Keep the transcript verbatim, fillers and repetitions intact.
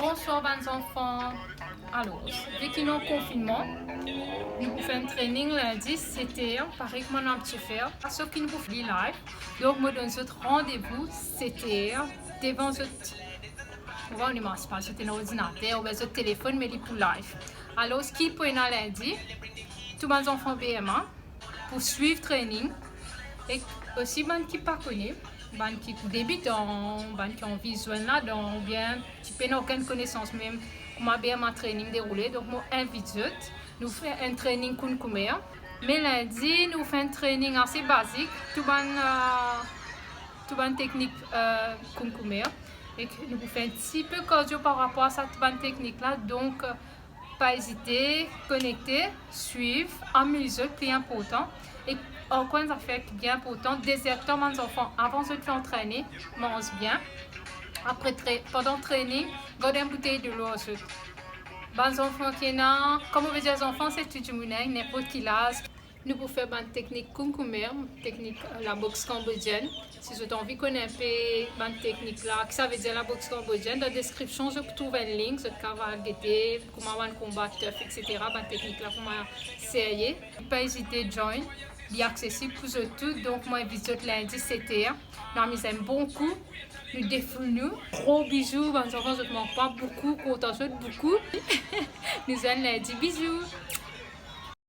Bonswar bann zanfan. Alor, vi ki nou an konfinnman, nou pou fer enn training lindi set er, parey ki mo'nn abitie fer, sof ki nou pou fer li live. Donk, mo donn zot randevou set er devan zot, mo pa kone, mo pa kone si zot ena ordinater oubien zot telefonn, me li pou live. Alor, ki pou ena lindi, tou bann zanfan B M A pou swiv training, ek osi bann ki pa kone, bann ki debitan, bann ki anvi zwenn ladan, oubien ki pena okenn konesans mem kouma B M A training deroule. Donk, mo invit zot. Nou fer enn training Kounkoumere. Me lindi, nou fer enn training ase bazik, tou bann, euh, tou bann teknik, euh, Kounkoumere. Ek nou pou fer enn tipe kardio par rapor a sa tou bann teknik la. Donk, euh, pa ezite, konekte, swiv, amiz zot, pli inportan. E ankor enn zafer ki bien inportan, dezertan bann zanfan, avan zot fer antrene, manz bien. Apre tra-, pandan training, gard enn boutey delo ar zot. Bann zanfan ki ena, kan mo ve dir zanfan, se tou dimoun, hein, ninport ki laz. Nou pou fer bann teknik Kounkoumere, teknik, euh, laboks kanbodienn. Si zot anvi kone inpe bann teknik la, ki savedir laboks kanbodienn, dan deskripsion zot pou trouv enn link, zot kapav al gete kouma bann konba turf, et cetera. Bann teknik la kouma serye. Pa ezite join, li aksesib pou zot tou. Donk, mo invit zot lindi set er. Nou amiz enn bon kou, nou defoul nou. Gro bizou bann zanfan, zot mank pa boukou, kontan zot boukou. Nou zwenn lindi, bizou.